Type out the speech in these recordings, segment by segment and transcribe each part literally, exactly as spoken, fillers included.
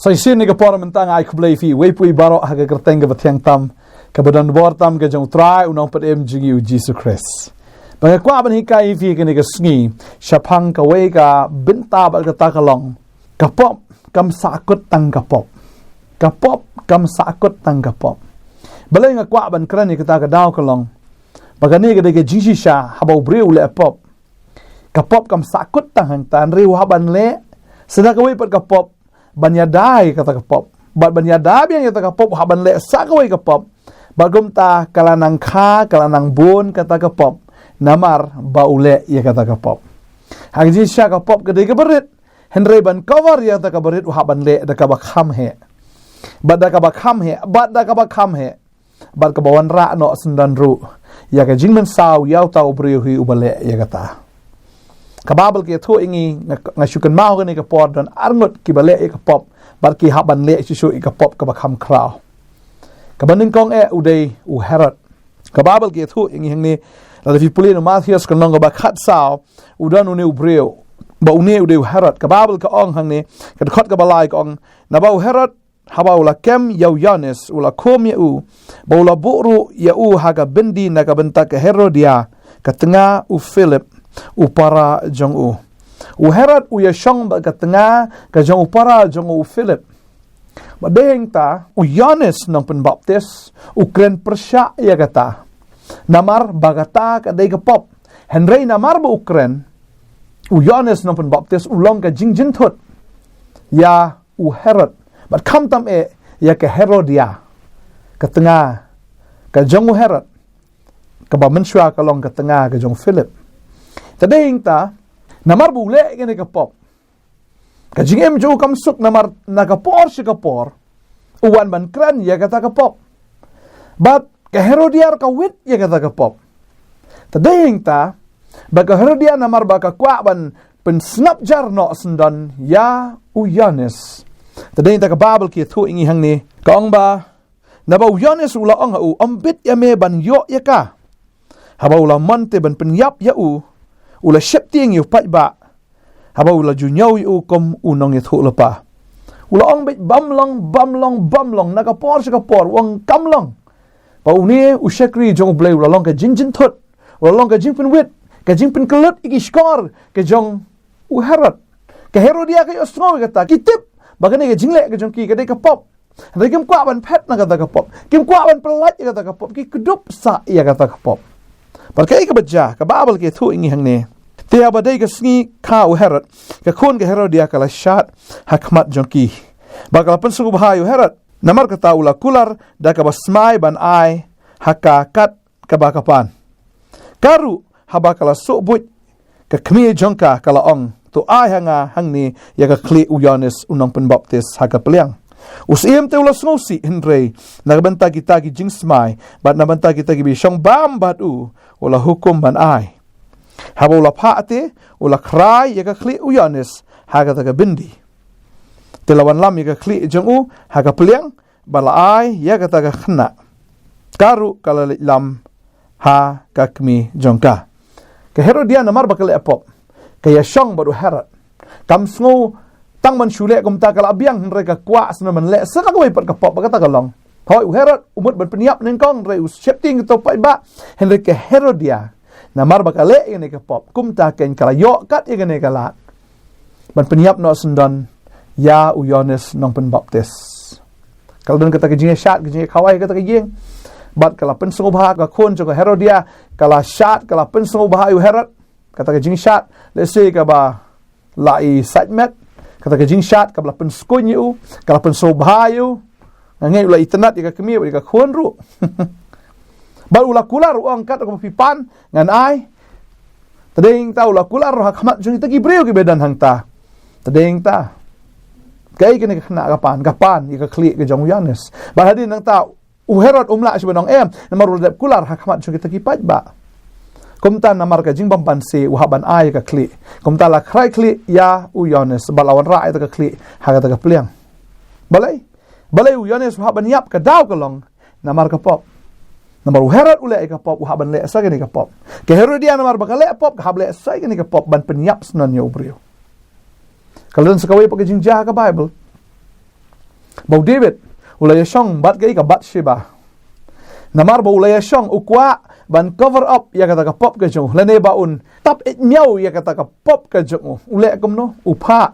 Sa shisien ha kane ka por mynta nga ai khublei ïa phi, wei pa wei baroh ha ka kyrteng kaba thiang tam, kaba don bor tam ka jong U Trai, U Nongpynim jong ngi U Jisu Khrist. Ba nga kwah ban hikai ïa phi ha kane ka sngi shaphang kawei ka bynta bad kata ka long: Ka pop kam sahkut tang ka pop. Ka pop kam sahkut tang ka pop. Balei nga kwah ban kren ïa kata ka daw ka long ba kane ka dei ka jingshisha haba u briew u leh pop. Ka pop kam sahkut tang hangta, hynrei u hap ban leh sa da kawei pat ka pop ban ïada ïa kata ka pop. Bad ban ïada biang ïa kata ka pop, u hap ban leh sa kawei ka pop. Bad kumta ka la nang kha, ka la nang bun kata ka pop, namar ba u leh ïa kata ka pop. Ha ka jingshisha ka pop ka dei kaba rit, hynrei ban cover ïa kata kaba rit u hap ban leh da kaba kham heh. Bad da kaba kham heh, bad da kaba kham heh, bad kaba wanrah noh syndon ruh ïa ka jingmynsaw ïa uta u briew hi uba leh ïa kata. Ka Baibl ka ïathuh ïa ngi, nga, nga shu kynmaw ha kane ka por don arngut kiba leh ïa ka pop bad ki hap ban leh shuh shuh ïa ka pop kaba kham khraw. Kaba nyngkong eh u dei u Herod. Ka Baibl ka ïathuh ïa ngi hangne, lada phi pule na u Mathaios ka lynnong kaba khatsaw, u don une u briew, ba une u dei u Herod. Ka Baibl ka ong hangne, ka dkhot kaba lai ka ong: Naba u Herod, haba u la kem ïa u Ïoannis, u la khum ïa u, bad u la buh ruh ïa u ha ka byndi na ka bynta ka Herodia, ka tnga u Philip u para jong u. U Herod u ïashong bad ka tnga ka jong u para jong u Philip. Bad dei hangta u Ïoannis Nongpynbaptis u kren pyrshah ïa kata, namar ba kata ka dei ka pop. Hynrei namar ba u kren, u Ïoannis Nongpynbaptis u long ka jingjynthut ïa u Herod, bad khamtam eh ïa ka Herodia, ka tnga ka jong u Herod, kaba mynshuwa ka long ka tnga ka jong u Philip. Te dei hangta, namar ba u leh ïa kane ka pop, ka jingim jong u kam suk, namar na ka por sha ka por u wan ban kren ïa kata ka pop. Bad ka Herodia ruh ka wit ïa kata ka pop. Te dei hangta ba ka Herodia, namar ba ka kwah ban pynsngap jar noh syndon ïa u Ïoannis. Te dei hangta ka Baibl ka ïathuh ïa ngi hangne, ka ong ba, naba u Ïoannis u la ong ha u: Ym bit ïa me ban ïoh ïa ka. Haba u la mon te ban pynïap ïa u, u la sheptieng ïa u paidbah, haba u la ju ñiew ïa u kum u nongïathuhlypa. U la ong beit, bam long, bam long, bam long, na ka por sha ka por u ong kam long. Ba une u shakri jong U Blei u la long ka jingjynthut, u la long ka jingpynwit, ka jingpynkyllut ïa ki shkor ka jong u Herod. Ka Herodia ka ïohsngew ïa kata, ki tip ba kane ka jingleh ka jong ki ka dei ka pop. Hynrei kim kwah ban phet na kata ka pop, kim kwah ban pyllait ïa kata ka pop, ki kdup sah ïa kata ka pop. Bad kaei kaba jia, ka Baibl ka ïathuh ïa ngi hangne: Te haba dei ka sngi kha u Herod, ka khun ka Herodia ka la shad ha khmat jong ki, bad ka la pynsngewbha ïa u Herod. Namar kata u la kular da kaba smai ban ai ha ka kat kaba ka pan. Ka ruh haba ka la suh buit, ka kmie jong ka ka la ong: To ai ha nga hangne ïa ka khlieh u Ïoannis u Nongpynbaptis ha ka pliang. U syiem te u la sngewsih, hynrei na ka bynta kita ki jingsmai bad na ka bynta kita kiba shong bam bad u, u la hukum ban ai. Haba u la phah te, u la khrai ïa ka khlieh u Ïoannis ha kata ka byndi. Te la wanlam ïa ka khlieh jong u ha ka pliang, bad la ai ïa kata ka khynnah. Ka ruh ka la leit lam ha ka kmie jong ka. Ka Herodia, namar ba ka leh pop, ka ïashong bad u Herod. Kam sngew tang ban shu leh kumta, ka la biang, hynrei ka kwah sngewbha ban leh sa kawei pat ka pop, ba kata ka long. Hooid, u Herod u mut ban pynïap nyngkong, hynrei u sheptieng ïa uto u paidbah. Hynrei ka Herodia, namar ba ka leh ïa kane ka pop, kumta keiñ ka la ïoh kat ïa kane ka lad ban pynïap noh syndon ïa u Ïoannis Nongpynbaptis. Ka la don kata ka jingïashad, ka jingïakhawai ha kata ka ïing. Bad ka la pynsngewbha, ka khun jong ka Herodia ka la shad, ka la pynsngewbha ïa u Herod. Kata ka jingshad, lehse kaba la i sait met. Kata ka jingshad kaba la pynskhem ïa u, ka la pynsngewbha ïa u. Nga ngeit u la itynnad ïa ka kmie bad ïa ka khun ruh. Bad u la kular, u ong, katba phi pan ngan ai. Te dei hangta u la kular ruh ha khmat jong kita ki briew kiba don hangta. Te dei hangta, kaei kane ka khynnah ka pan? Ka pan ïa ka khlieh ka jong u Ïoannis. Bad hadien nangta u Herod um lah shuh ban ong em, namar u la dep kular ha khmat jong kita ki paidbah. Kumta namar ka jingbymbanse u hap ban ai ïa ka khlieh. Kumta la khrai khlieh ïa u Ïoannis bad la wanrah ïa kata ka khlieh ha kata ka pliang. Balei? Balei u Ïoannis u hap ban ïap? Ka daw ka long namar ka pop. Namar u Herod u leh ïa ka pop, u hap ban leh sa kane ka pop. Ka Herodia, namar ba ka leh pop, ka hap leh sa kane ka pop ban pynïap syndon ïa u briew. Ka la don sa kawei pat ka jingjia ha ka Baibl. Ba u David u la ïashong bad ka, ka Bathsheba. Namar ba u la ïashong, u kwah ban cover up ïa kata ka pop ka jong u, lane ba un tap ïeit miaw ïa kata ka pop ka jong u. U leh kumno? U phah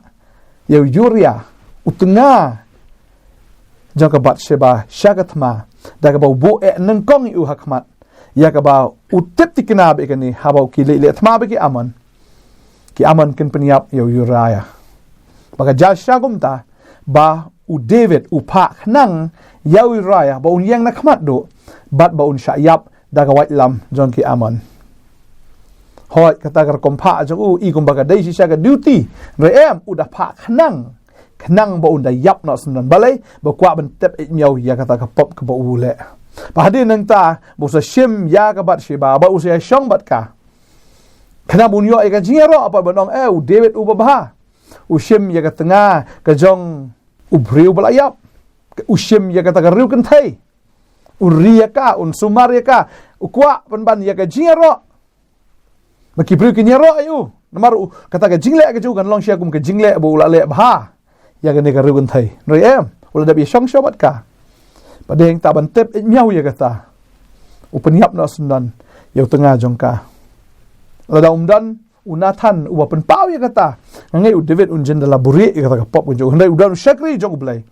ïa u Uriah, u tnga jong ka Bathsheba, sha ka thma, da kaba u buh eh nyngkong ïa u ha khmat, ïa kaba u tip thikna ba ïa kane, haba ki leh leh thma bad ki Ammon, ki Ammon kin pynïap ïa u Uriah. Ba ka jia shisha kumta, ba u David u phah khnang ïa u Uriah ba un ïeng na khmat duh, bad ba un shah ïap da ka waitlam jong ki Ammon. Hooid, kata ka rukom phah jong u i kumba ka dei shisha ka duty, hynrei em, u da phah khnang, khnang ba un da ïap noh syndon. Balei? Ba kwah ban tap ïeit miaw ïa kata ka pop kaba u leh. Ba hadien nangta ba u sa shim ïa ka Bathsheba, ba u sa ïashong bad ka, khnang ba un ïoh ïa ka jingïaroh pat ban ong, eh, u David u babha, u shim ïa ka tnga ka jong u briew ba la ïap, u shim ïa kata ka riew kynthei, u ri ïa ka, un sumar ïa ka, u kwah pynban ïa ka jingïaroh. Ba ki briew kin ïaroh ïa u. Namar u, kata ka jingleh ka jong u kan long shisha kum ka jingleh ba u la leh bha ïa kane ka riew kynthei. Hynrei em, u la dep ïashong shuwa bad ka. Ba dei hangta ban tap ïeit miaw ïa kata, u pynïap noh syndon ïa u tnga jong ka. Lada um don u Nathan uba pynpaw ïa kata, nga ngeit u David un jin da la buhrieh ïa kata ka pop ka jong u. Hynrei u don u shakri jong U Blei,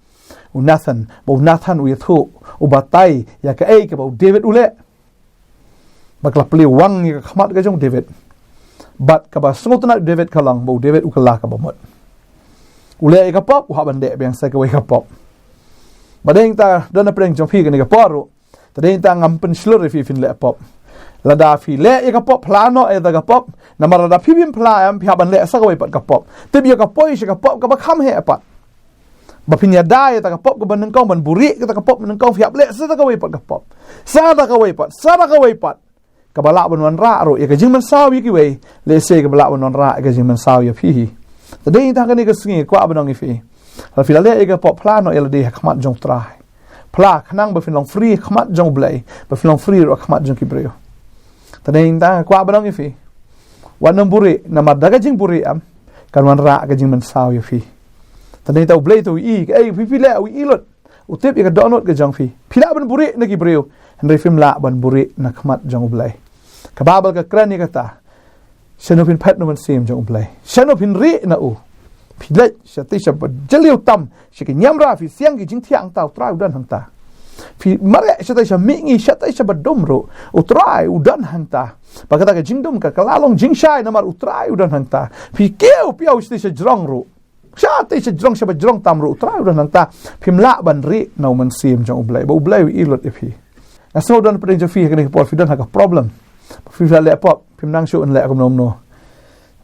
u Nathan, ba u Nathan u ïathuh, u batai ïa kaei kaba u David u leh. Ba ka la plie wang ïa ka khmat ka jong u David. Bad kaba sngewtynnat u David ka long ba u David u kylla kaba mut. U leh ïa ka pop, u hap ban leh biang sa kawei ka pop. Ba dei hangta, don na pdeng jong phi kane ka por ruh, te dei hangta ngam pynshlur ïa phi phin leh pop. Lada phi leh ïa ka pop, phla noh ïa kata ka pop. Namar lada phi phim phla em, phi hap ban leh sa kawei pat ka pop. Tip ïa ka poi sha ka pop kaba kham heh pat. Ba phin ïada ïa kata ka pop kaba nyngkong, ban buhrieh kata ka pop nyngkong, phi hap leh sa kawei pat ka pop. Sa kawei pat, sa kawei pat. Kaba lah ban wanrah ruh ïa ka jingmynsaw ïa kiwei, lehse kaba lah ban wanrah ïa ka jingmynsaw ïa phi hi. Te dei hangta kane ka sngi kwah ban ong ïa phi, lada phi la leh ïa ka pop, phla noh ïa lade ha khmat jong U Trai. Phla khnang ba phin long free ha khmat jong U Blei, ba phin long free ruh ha khmat jong ki briew. Te dei hangta kwah ban ong ïa phi, wat nym buhrieh, namar da ka jingbuhrieh em kan wanrah ka jingmynsaw ïa phi. Te dei hangta U Blei te u ïohi kaei phi phi leh, u ïohi lut. U tip ïa ka dohnud ka jong phi. Phi lah ban buhrieh na ki briew, hynrei phim lah ban buhrieh na khmat jong U Blei. Ka Baibl ka kren ïa kata. Shano phin phet na u Mynsiem jong U Blei? Shano phin rieh na u? Phi leit shatei shaba jylliew tam sha ki niamra, phi siang ki jingthiah hangta, U Trai u don hangta. Phi mareh shatei sha mihngi, shatei shaba dum ruh, U Trai u don hangta. Ba kata ka jingdum ka, ka la long jingshai namar U Trai u don hangta. Phi kiew piaw shatei sha jrong ruh, shatei sha jrong shaba jrong tam ruh, U Trai u don hangta. Phim lah ban rieh na u Mynsiem jong U Blei, ba U Blei u ïohi lut ïa phi. Nga sngew don pdeng jong phi ha kane ka por phi don ha ka problem. Phi, phi la leh pop, phim nang shuh ban leh kumno kumno.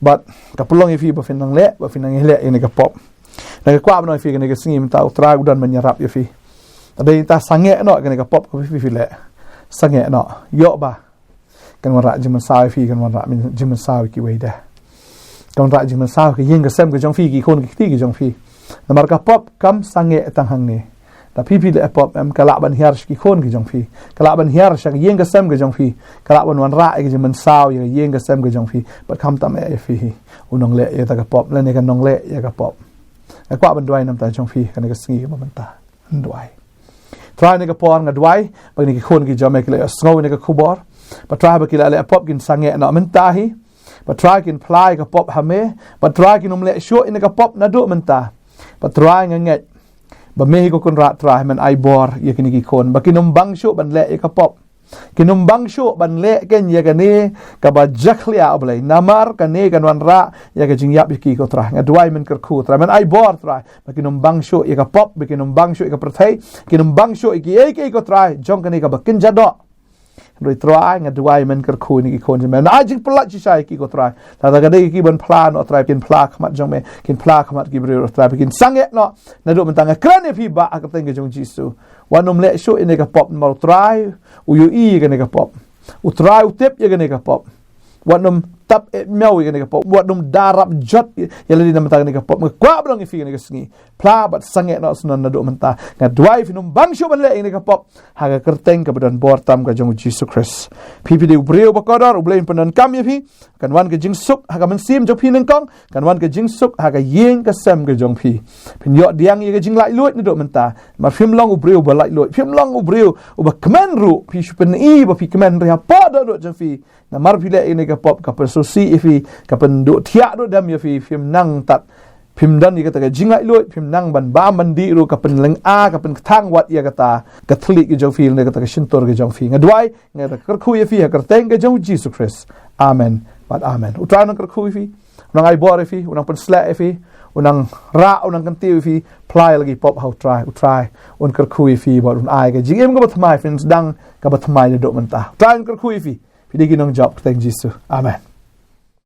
Bad ka pynlong ïa phi ba phin nang leh, ba phin nang ïaleh ïa kane ka pop. Nga kwah ban ong ïa phi kane ka sngi mynta, U Trai u don ban ïarap ïa phi. Te dei hangta sangeh noh ïa kane ka pop kaba phi, phi leh. Sangeh noh. Ïoh ba kan wanrah jingmynsaw ïa phi, kan wanrah jingmynsaw ïa kiwei de. Kan wanrah jingmynsaw ïa ka ïing ka sem ka jong phi, ki khun ki kti ki jong phi. Namar ka pop kam sangeh tang hangne. Lada phi, phi leh pop em, ka lah ban hiar sha ki khun ki jong phi, ka lah ban hiar sha ka ïing ka sem ka jong phi, ka lah ban wanrah ïa ka jingmynsaw ïa ka ïing ka sem ka jong phi. Bad khamtam eh ïa phi hi, u nongleh ïa kata ka pop lane ka nongleh ïa ka pop. Nga kwah ban duwai na ka bynta jong phi kane ka sngi ba mynta. Ngan duwai. Trai, ha kane ka por nga duwai ba kine ki khun ki jong me ki la ïohsngew ïa kane ka khubor. Bad Trai, haba ki la leh pop kin sangeh noh mynta hi. Bad Trai, kin phla ïa ka pop ha me. Bad Trai, kin ym leh shuh ïa kane ka pop naduh mynta. Bad Trai, nga ngeit ba me hi ko Kynrad Trai, men ai bor ïa kine ki khun ba kin ym bang shuh ban leh ïa ka pop. Kin ym bang shuh ban leh kein ïa kane kaba jakhlia, O Blei. Namar kane kan wanrah ïa ka jingïap ïa ki, ko Trai. Nga duwai men kyrkhu, Trai, men ai bor, Trai, ba kin ym bang shuh ïa ka pop, ba kin ym bang shuh ïa ka pyrthei, kin ym bang shuh ïa kiei kiei, ko Trai, jong kane kaba kynja doh. Hynrei Trai, nga duwai men kyrkhu ïa ki khun jong me, men ai jingpyllait shisha ïa ki, ko Trai. Lada ka dei ïa ki ban phla noh, Trai, kin phla ha khmat jong me, kin phla ha khmat ki briew, Trai, ba kin sangeh noh. Naduh mynta nga kren ïa phi Bah ha ka kyrteng ka jong U Jisu. Wat nym leh shuh ïa kane ka pop, namar U Trai u ïohi ïa kane ka pop. U Trai u tip ïa kane ka pop. Wat nym tap eh miaw ïa kane ka pop, wat nym da rap jot ïa lade namar kane ka pop. Nga kwah ba long ïa phi kane ka sngi. Phla bad sangeh noh shuh naduh mynta. Nga duwai phin nym bang shuh ban leh ïa kane ka pop ha ka kyrteng kaba don bor tam ka jong u Jisu Khrist. Phi phi dei u briew ba kordor, U Blei un pyndonkam ïa phi. Kan wan ka jingsuk ha ka mynsiem jong phi nyngkong, kan wan ka jingsuk ha ka ïing ka sem ka jong phi. Phin ïoh diang ïa ka jinglaitluid naduh mynta. Namar phim long u briew ba laitluid, phim long u briew uba kmen ruh, phi shu pyni ba phi kmen ruh ha pdeng dohnud jong phi. Namar phi leh ïa kane ka pop ka pynsngewsih ïa phi, ka pynduh thiah duh dem ïa phi, phim nang tat, phim don ïa kata ka jinglaitluid, phim nang ban bam ban dih ruh, ka pynlyngngoh, ka pynkthang wat ïa kata ka thylliej ka jong phi, ïa kata ka shyntur ka jong phi. Nga duwai, nga da kyrkhu ïa phi ha ka kyrteng ka jong u Jisu Khrist. Amen bad amen. U Trai u nang kyrkhu ïa phi, u nang ai bor ïa phi, u nang pynshlur ïa phi, u nang rah, u nang kyntiew ïa phi. Phla ïa la ki pop ha u Trai, u Trai un kyrkhu ïa phi bad un ai ka jingim kaba thymmai, phin sdang kaba thymmai naduh mynta. U Trai un kyrkhu ïa phi. Phi dei ki nongjop ha ka kyrteng Jisu. Amen.